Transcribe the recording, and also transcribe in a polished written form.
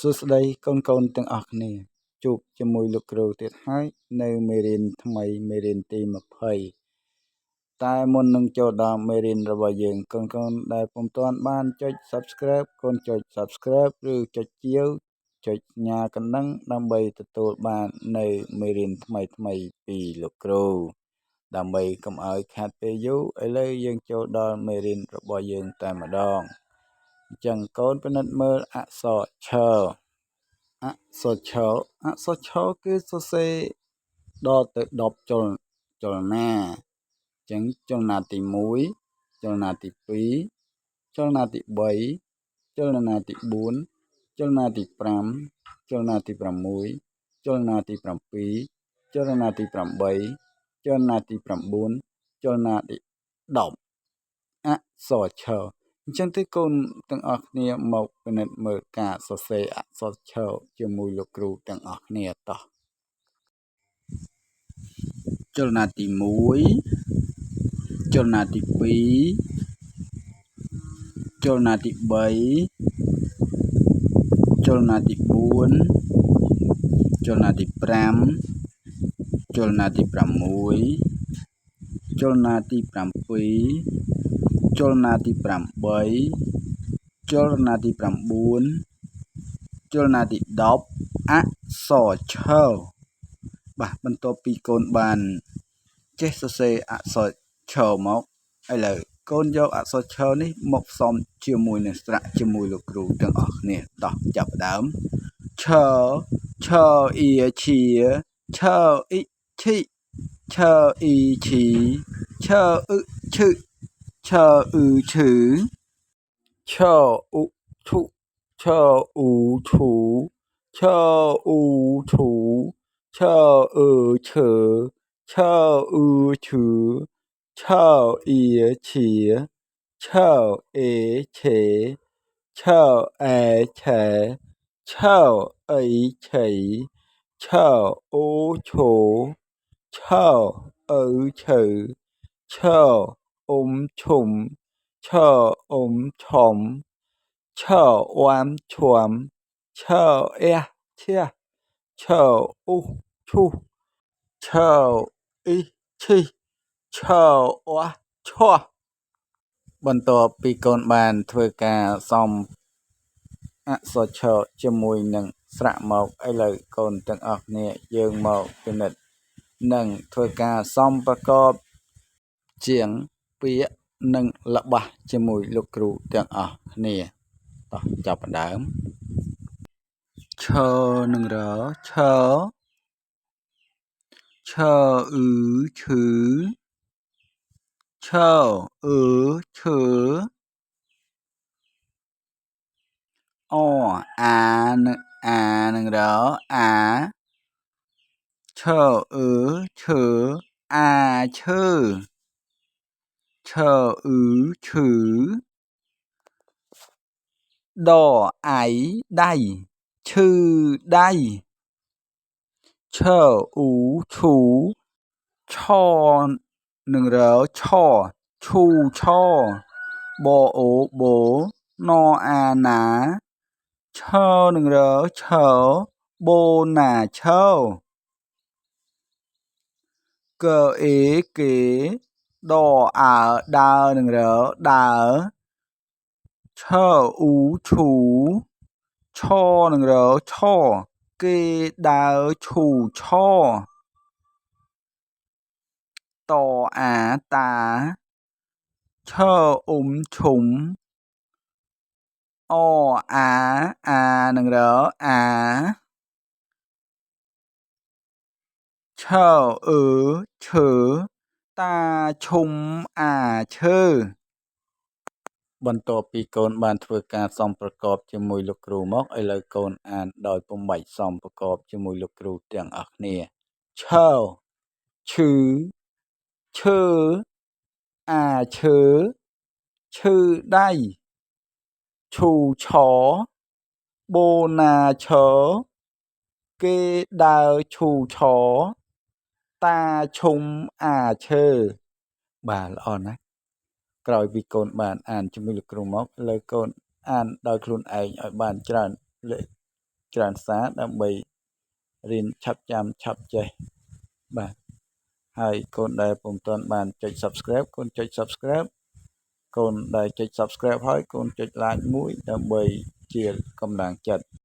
សួស្តីកូនៗទាំងអស់គ្នាជួបជាមួយលោកគ្រូទៀតហើយនៅមេរៀនថ្មីមេរៀនទី20តែមុននឹងចូលដល់មេរៀនរបស់យើងកូនៗដែលពុំទាន់បានចុច Subscribe កូនចុច Subscribe ឬចុចជាវចុចសញ្ញាកណ្ដឹងដើម្បីទទួលបាននៅមេរៀនថ្មីៗពីលោកគ្រូដើម្បីកុំឲ្យខាតពេលយូរឥឡូវយើងចូលដល់មេរៀនរបស់យើងតែម្ដងអញ្ចឹងកូនពិនិត្យមើលអក្សរឆអក្សរឆអក្សរឆគឺសរសេរដល់ទៅ10ចលចលនាអញ្ចឹងចលនាទី1ចលនាទី2ចលនាទី3ចលនាទី4ចលនាទី5ចលនាទី6ចលនាទី7ចលនាទី8ចលនាទី9ចលនាទី10អក្សរឆអញ្ចឹងទេកូនទាំងអស់គ្នាមកពិនិត្យមើលការសរសេរអក្សរឆជាមួយលោកគ្រូទាំងអស់គ្នាតោះចលនាទី1ចលនាទី2ចលនាទី3ចលនាទី4ចលនាទី5ចលនាទី6ចលនាទី7ចលនាទី8ចលនាទី9ចលនាទី10អក្សរឆបាទបន្ទាប់ពីកូនបានចេះសរសេរអក្សរឆមកឥឡូវកូនយកអក្សរឆនេះមកផ្សំជាមួយនឹងស្រៈជាមួយលោកគ្រូទាំងអស់គ្នាតោះចាប់ផ្ដើមឆឆអ៊ីឈៀឆអ៊ីឈិឆអ៊ីឈីឆអ៊ឹឈឹឆអ៊ឺឈឺឆអ៊ុឈុឆអ៊ូឈូឆអ៊ូឈូឆអឺឈើឆអ៊ឺឈឺឆអៀឈៀឆអេឆេឆអែឆែឆអីឆីឆអូឆូឆអៅឆៅឆអ៊ុំឈុំឆអ៊ុំឆំឆអួមឈួមឆអះឈះឆអ៊ុឈុឆអ៊ីឈីឆអោះឆោះបន្ទាប់ពីកូនបានធ្វើការសំអក្សរឆជាមួយនឹងស្រៈមកឥឡូវកូនទាំងអស់គ្នាយើងមកពិនិត្យនិងធ្វើការសំប្រកបជាងពាក្យនិងល្បះជាមួយលោកគ្រូទាំងអស់គ្នាតោះចាប់ផ្ដើមឆនិងរឆឆអ៊ឺឈឺឆអឺឈើអអានឹងអានឹងរអាឆអឺឈើអាឈើឆអឺឈឺដអៃដៃឈឺដៃឆអ៊ូឈូឆនឹងរឆឈូឆបអូបូណអាណាឆនឹងរឆបូណាឆកអេគេដអើដើនឹងរដើឆអ៊ូឈូឆនឹងរឆគេដើឈូឆតអាតាឆអ៊ុំឈុំអអាអានឹងរអាឆអឺឈើតាឈុំអាឈើបន្ទាប់ពីកូនបានធ្វើការសំប្រកបជាមួយលោកគ្រូមកឥឡូវកូនអានដោយពុំបាច់សំប្រកបជាមួយលោកគ្រូទាំងអស់គ្នាឆឈឺឈើអាឈើឈឺដៃឈូឆបូណាឈគេដើរឈូឆតាឈុំអាឈើបាទល្អណាស់ក្រោយពីកូនបានអានជាមួយលោកគ្រូមកលើកូនអានដោយខ្លួនឯងឲ្យបានច្រើនលេខ ច្រើនសារដើម្បីរៀនឆាប់ចាំឆាប់ចេះបាទហើយកូនដែលពុំទាន់បានចុច Subscribe កូនចុច Subscribe កូនដែលចុច Subscribe ហើយកូនចុច Like មួយដើម្បីជាកម្លាំងចិត្ត។